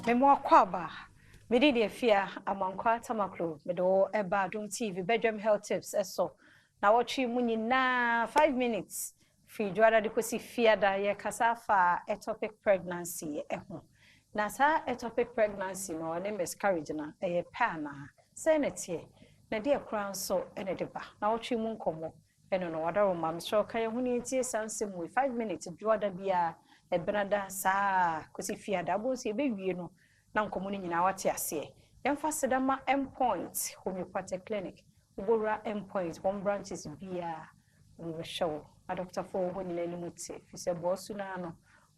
Mema wo akwaaba. Me din de Afia Amankwaa Tamaklo. Mede wo ɛba Adom TV Badwam Health Tips ɛso. Na wɔtwe mu nyinaa 5 minutes firi Dwoada de kɔsi Fiada, yɛkasa afa ectopic pregnancy ɛho. Na saa ectopic pregnancy no ɔne miscarriage no ɛyɛ pɛ anaa? Sɛn na ɛteɛ? Na deɛ koraa nso ɛna ɛde ba? Na wɔtwe mu nkɔmmɔ ɛno no wadaroma. Mesrɛ ka yɛn ho ne yɛntie saa nsɛm wei 5 minutes Dwoada biara, Ɛbenada saa kɔsi Fiada. Abɔ nso yɛbɛwie no na nkɔmmɔ no nyinaa wate aseɛ. Yɛmfa Sedama Mpoint Homeopathic Clinic. Wobɔwura Mpoint wɔn branches biara, wɔbɛhwɛ wo. Adɔkotafoɔ wɔ hɔ nyinaa anim te firi sɛ bɔɔso no ano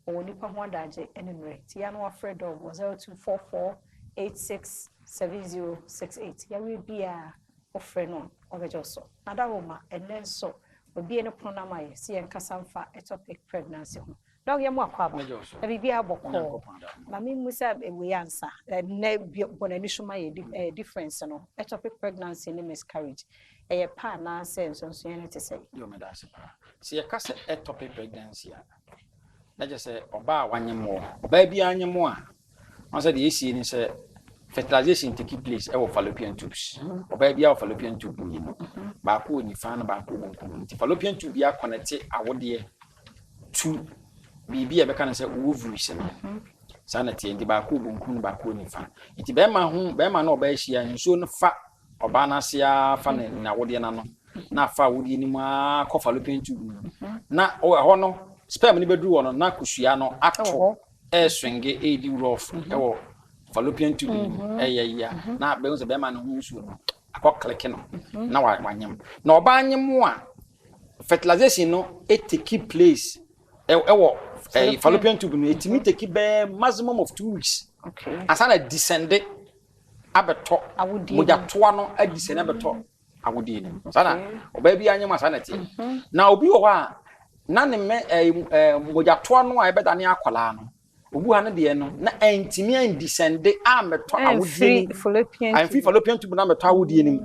wɔwɔ nipa ho adagye ne mmerɛ nti yɛa no wafrɛ dɔg wɔ 0244 867068. Yɛawie biara wofrɛ no a, ɔbɛgye wo so. Na daroma ɛnnɛ nso obie ne pono no ama yɛ sɛ yɛnkasa mfa ectopic pregnancy ho. Dɔg, yɛ mu akɔ aba na biribiara bɔkɔɔ. Ma memmu sɛ wei ansa ɛnnɛ bɔ n'ani so ma yɛ difference no, ectopic pregnancy ne miscarriage, ɛyɛ pa anaasɛ nsonsonoeɛ no te sɛ? Yɛ meda ase paa. Sɛ yɛka sɛ ectopic pregnancy a, na kyerɛ sɛ ɔbaa a wanyem wɔ ɔbaa biara nyem a, wɔn sɛ deɛ esie ne sɛ fertilization take place ɛwɔ fallopian tubes. Ɔbaa biara wɔ fallopian tube mmienu, baako wɔ nifa na baako wɔ benkum. Nti fallopian tube bi aconnecte awodeɛ to biribi a yɛbɛka no sɛ ovaries no. Saa na teɛ. Nti baako wɔ benkum na baako wɔ nifa. Nti bɛrima ho bɛrima na ɔbaa ahyia, nsuo no fa ɔbaa no ase ara fa ne n'awodeɛ n'ano na afa awodeɛ no mu ara kɔ fallopian tube no mu. Na ɛhɔ no sperm no bɛduru hɔ no na kosua no ato ɛreswinge, ɛredi rough ɛwɔ fallopian tube no mu. Ɛyɛ yia na bɛhu sɛ bɛrima no ho nsuo no akɔ click no na wanyem. Na ɔbaa nyem a, fertilization no take place ɛwɔ fallopian tube no. Ɛtumi take bɛɛ maximum of 2 weeks ansa na descend abɛtɔ mogyatoa no, adescend abɛtɔ awodeɛ no mu. Saa na ɔbaa bi anyem a, saa na ɛteɛ. Na obi wɔ hɔ a na ne mɛ ɛɛ ɛɛ mogyatoa no a ɛbɛda ne akwadaa no, obi wɔ ha no deɛ no na ɛntumi andescende ammɛtɔ awodeɛ no fallopian. Amfiri fallopian tube na amɛtɔ awodeɛ no mu.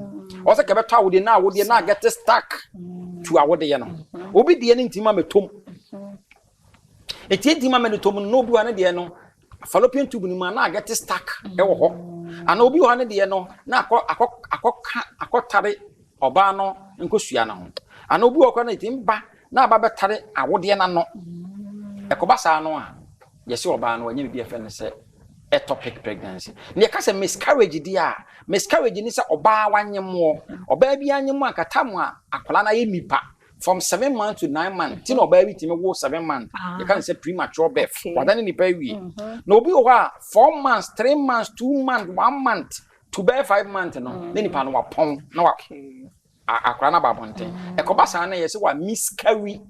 Ɔsɛ kɛbɛtɔ awodeɛ na awodeɛ na get stuck to awodeɛ no. Obi deɛ no ntumi amɛtɔ mu. Eti ntumi amɛtɔ mu no, na obi wɔ ha no deɛ no fallopian tube no mu a na get stuck ɛwɔ hɔ, ana obi wɔ ha no deɛ no na akɔ akɔ akɔka akɔtare ɔbaa no nkosua no ho, ana obi wɔ hɔ no etimi ba na aba bɛtare awodeɛ n'ano. Ɛkɔba saa no a, yɛsɛ ɔbaa no wanya biribi a yɛfrɛ no sɛ ectopic pregnancy. Na yɛka sɛ miscarriage deɛ a, miscarriage ni sɛ ɔbaa wanyem, ɔbaa bi anyem a nkata mu a akwadaa no ayɛ nipa from 7 months to 9 months. Ti na ɔbaa bi tumi wo 7 months, yɛka no sɛ premature birth, wadane nipa awie. Na obi wɔ hɔ a 4 months, 3 months, 2 months, 1 month to bɛyɛ 5 months no ne nipa no wapɔn na wa akwadaa no aba abɔnten. Ɛkɔba saa no, yɛ sɛ wa miscarry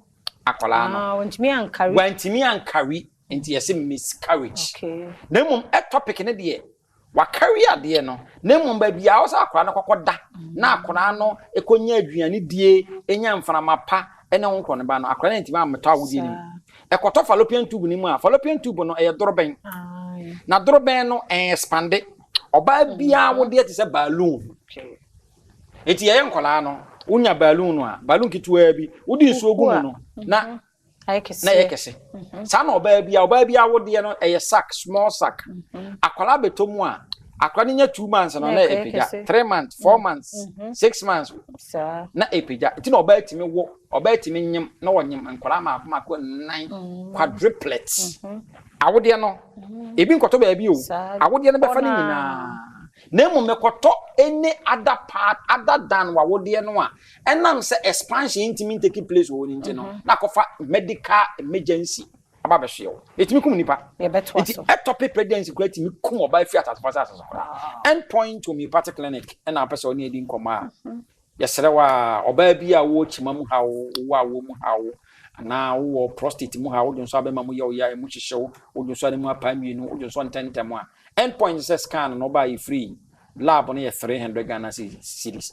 akwadaa no. Ah, wɔntumi ancarry. Wantumi ancarry, nti yɛsɛ miscarriage. Na mmom ectopic ne deɛ, wacarry adeɛ no, na mmom baabi a ɔsɛ akwadaa no kɔkɔ da na akwadaa no kɔnya aduane die, nya mframa pa ɛne ho nkorɔ ne ba no, akwadaa no ntumi ammɛtɔ awodeɛ no mu. Ɛkɔtɔ fallopian tube no mu a, fallopian tube no ɛyɛ dorobɛn, na dorobɛn no ɛyɛ expande. Ɔbaa biara wodeɛ te sɛ balloon. Eti yɛyɛ nkwadaa no, wonya balloon no a, balloon ketewa bi wode nsuo gu mu no na ayɛ kɛseɛ. Na ɛyɛ kɛse. Saa na ɔbaa bi awodeɛ no ɛyɛ sac, small sac. Akwadaa bɛtɔ mu a, akwadaa no nya 2 months no na na ɛkɔyɛ ɛpagya kɛse. 3 months, 4 months, 6 months na ɛpagya. Nti na ɔbaa tumi wo, ɔbaa tumi nyem na ɔnyem nkwadaa mako mako nnan, quadruplets. Awodeɛ no ebi nkɔtɔ baabi o. Awodeɛ no bɛfa no Ɔna. nyinaa. Na mmom mɛkɔtɔ any other part other than wawodeɛ no a, ɛnam sɛ expansion ntumi take place wɔ hɔ no nti no, na akɔfa medical emergency aba bɛhwɛ wo. Ɛtumi kum nipa. Yɛbɛtoa Nti so. ectopic pregnancy kora tumi kum ɔbaa fi asase fa asase so koraa. End Point Homeopathic Clinic ɛna apɛ sɛ ɔne adi nkɔmmɔ a, yɛsrɛ wo a, ɔbaa bi a wowɔ kyima mu haw, wowɔ awoɔ mu haw, anaa wowɔ prostate mu haw, wodwo nso abɛma mu yɛ wo yɛ a ɛmu hyehyɛ wo, wodwo nso a ne mu apaa mmienu, wodwo nso ntɛntɛm a, End Point sɛ scan no ɔbaa yɛ free, lab no yɛ 300 Ghana cedis.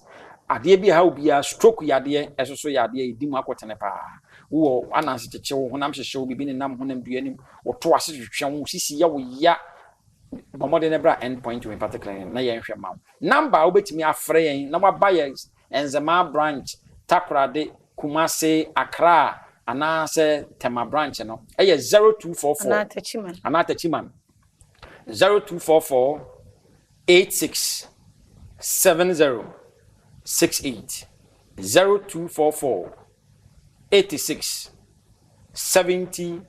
Adeɛ bi a ha obiara, stroke yadeɛ ɛso so yɛ adeɛ yɛdi mu akɔtene paa. Wowɔ ananse kyekye wo, honam hyehye wo, biribi nenam honam dua nim, woto ase twetwe wo sisi yɛ wo ya, bɔ mmɔden no bra End Point Homeopathic Clinic na yɛnhwɛ ma wo. Number a wobɛtumi afrɛ yɛn na waba yɛ Nzema branch, Takoradi, Kumase, Accra anaasɛ Tema branch no ɛyɛ 0244 anaa Techiman. Anaa Techiman. 0244 86 70 68. 0244 86 70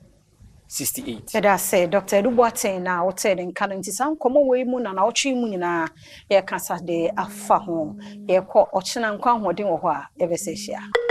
68. Yɛda ase, Dr. Edu Boateng, na wotee ne nka no. Nti saa nkɔmmɔ wei mu na nawɔtwe mu nyinaa yɛkasa de afa ho. Yɛkɔ, ɔkyena nkwa ahoɔden wɔ hɔ a, yɛbɛsɛ hyia.